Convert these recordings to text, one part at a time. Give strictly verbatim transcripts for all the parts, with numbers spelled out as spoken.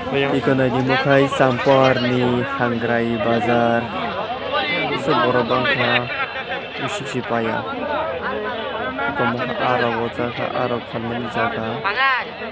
Iko naidi mukhai Champar ni Hangrai bazar. Bwswk borok bangkha, bisik si paya. Iko mukha arok o chakha, arok phalmani jaga.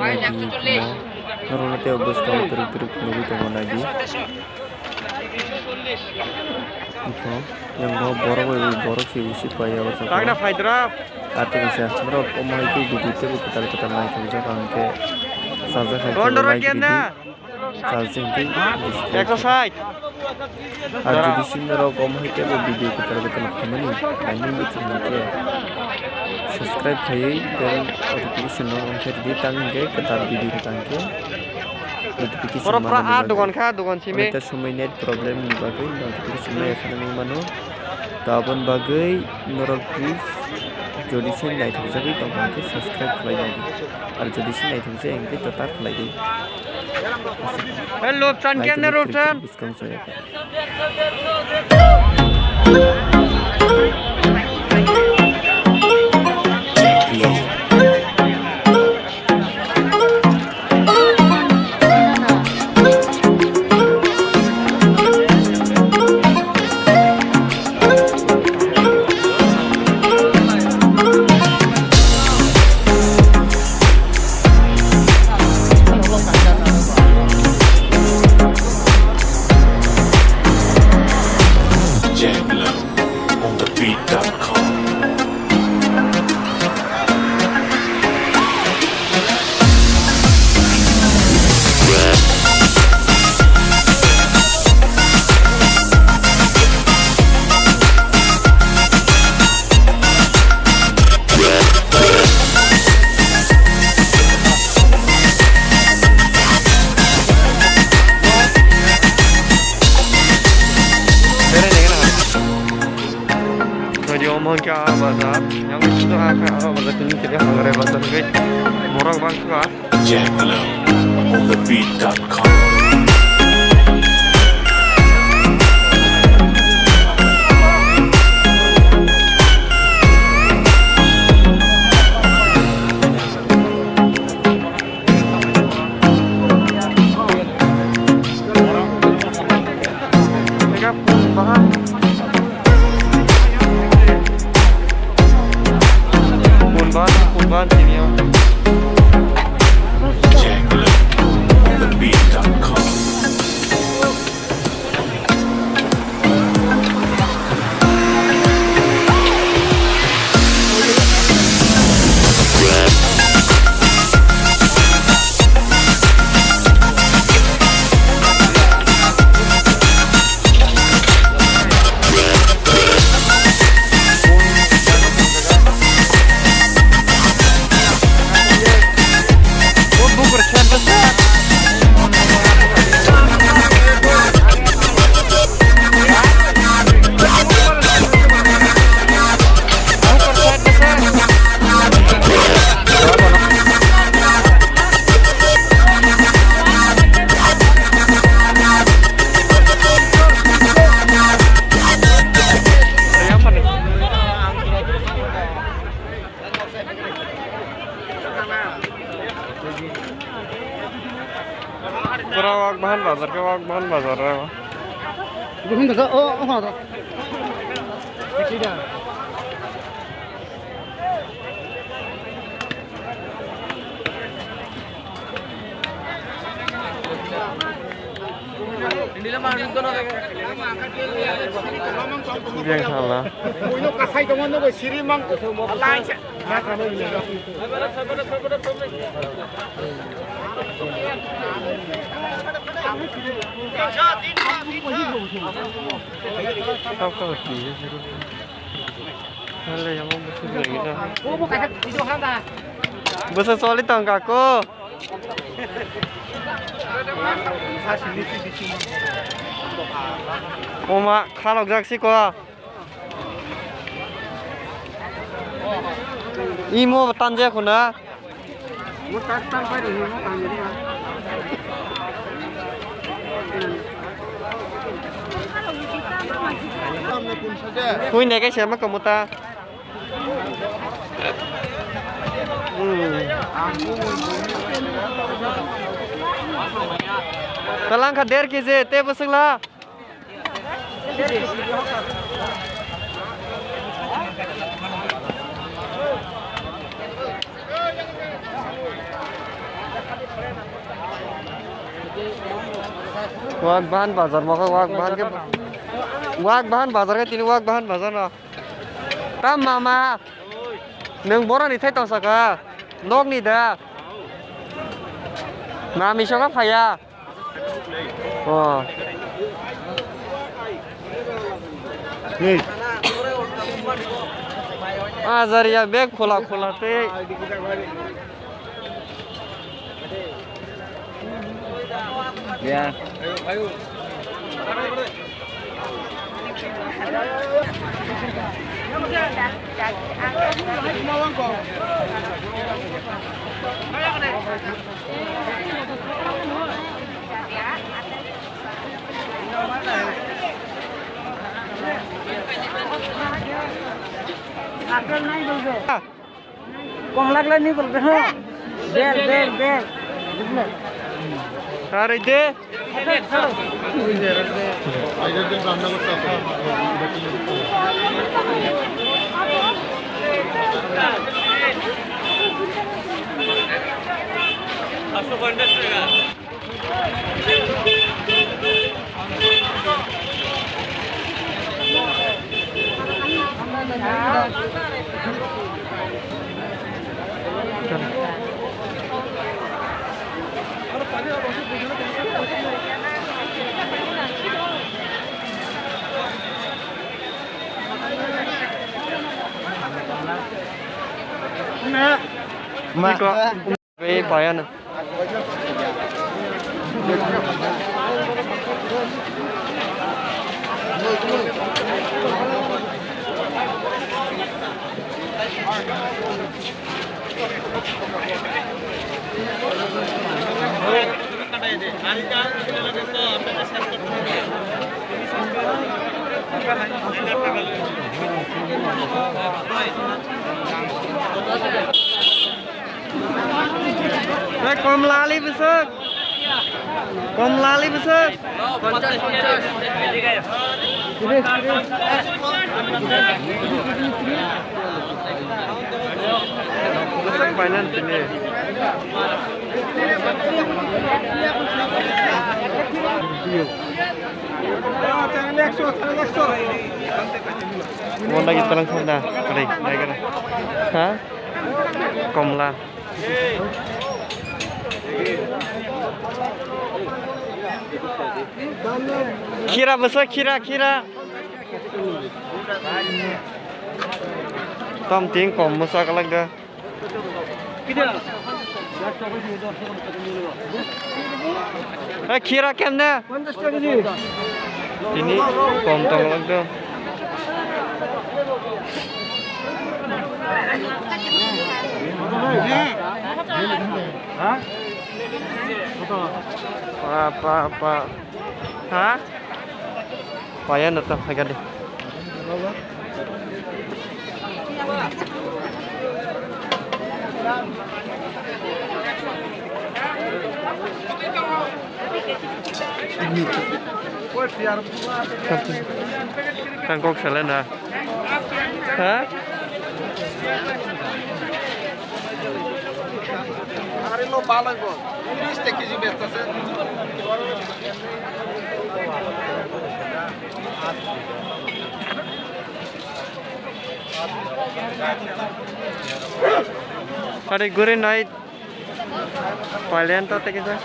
Naidi iko norokno tei bwskango twrwk twrwk nugwi tongo naidi. Iko yang no borok bai borok si bisik paya o chakha. Tangna phaidra. Ati kisa norok omo hai khe video tebo kwtal kwtal naithokjak ang khe sajak hai khe like video. Charging tei display. Ekso sait. Ar jodi sini rok om hai tebo video kwtal kwtal khaimani, naini muchung hwnkhe subscribe khaiwi bell notification no on khe rwdi, tang hwnkhe kwtal video kwtal khe notification. Oro pura manani a bagwi. Dogan kha, dogan simi. Onek ta somoi net problem ni bagwi notification no ekha nangwi mano. To aboni bagwi norok please jodi se naithokjagwi tongkha hwnkhe subscribe khlai nadi. Ar jodi se naithokjak hwnkhe to ta khlai di. Hello, chan kya ne ro chan? Jack Low on the beat dot com. Jadi omo hwnkhe ah bazar, yang sino ah khe aro bazar tini kiri hangre bazar hwnkhe borok bangkha. Jack Low on the beat dot com. Pun ban, pun ban sini ya. Jack Low on the beat dot com. Pura Wak Bahan Bazar khe Wak Bahan Bazar o. Buhum desa o o hono. Biyang thala. Buino kasai tongo, nugo siri mang. Bwsa choli tong kako. Oma khalok jak siko. Imo tanja khuna. Thui ne kaisa ma kamuta. Hmm. Talangkha der kg, tei bwswkla. Wak bahan bazar mokhe, wak bahan khe, wak bahan bazar khe tini wak bahan bazar no. Tam mama, nwng boroni thai tong saka, nokni da. Mami soka phaya. Oh. Hey. Ajar ya bek khula khula tei. Ya. Komla glai ni bol de, ha? Bel, bel, bel. Bujle? Ar ei de? Iko. Be payana. Komla ali bwswk. Komla ali bwswk. Bwswk bainani tini. Mo lagi talang thangda, kare, naikara. Ha? Komla. Khira bwswk, khira, khira. Tam ting kom mwsa kalak da. Eh, khira kemne? Tini kom tong lak do. Pa, pa, pa. Ha? Paya no to, hai gadi. Tang kok sale na. Ha? Ari lo balai bo. Bish ta kg besta se. Ari guri nai. Palian to teki sa.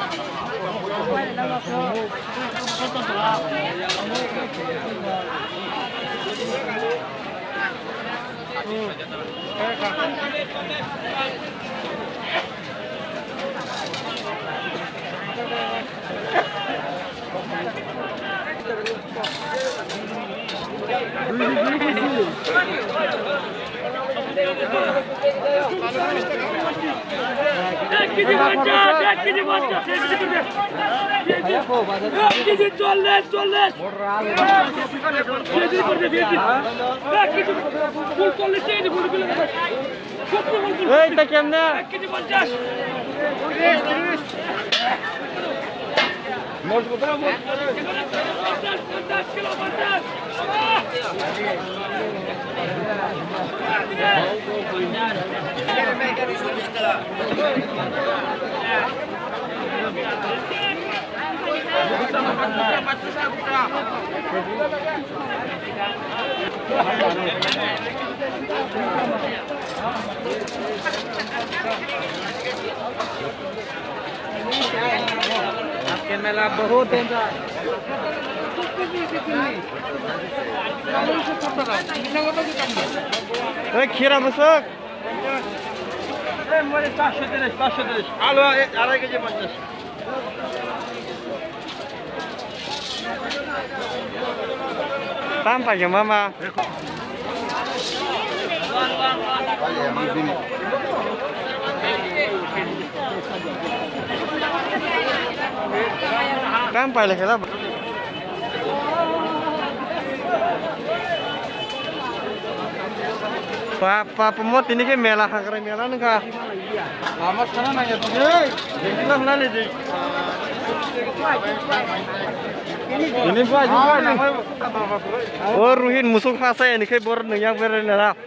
এক কেজি পঞ্চাশ, এক কেজি পঞ্চাশ, এক কেজি পঞ্চাশ। এক কেজি চল্লিশ, চল্লিশ। কেজি করে দে, কেজি। এক কেজি ফুল চল্লিশ, কেজি ফুল কিলো। সত্তর ফুল চল্লিশ। এই, তা কেমনে? এক কেজি পঞ্চাশ। आपके मेला बहुत है। ए, खीरा मुसुक। ए, मोरे पाँच सौ तिरिस, पाँच सौ तिरिस। आलु, ए, अढ़ाई केजी पचास। Tam payo mama. Tam payo kela. Papa, papa, mo tini ke mela hangkrai mela nengka. Lama sana nang ya tini. Ini lah lali di. Ini buat juga nang. O Ruhin musuk hasa ya, ni kai bor neng yang bere nara.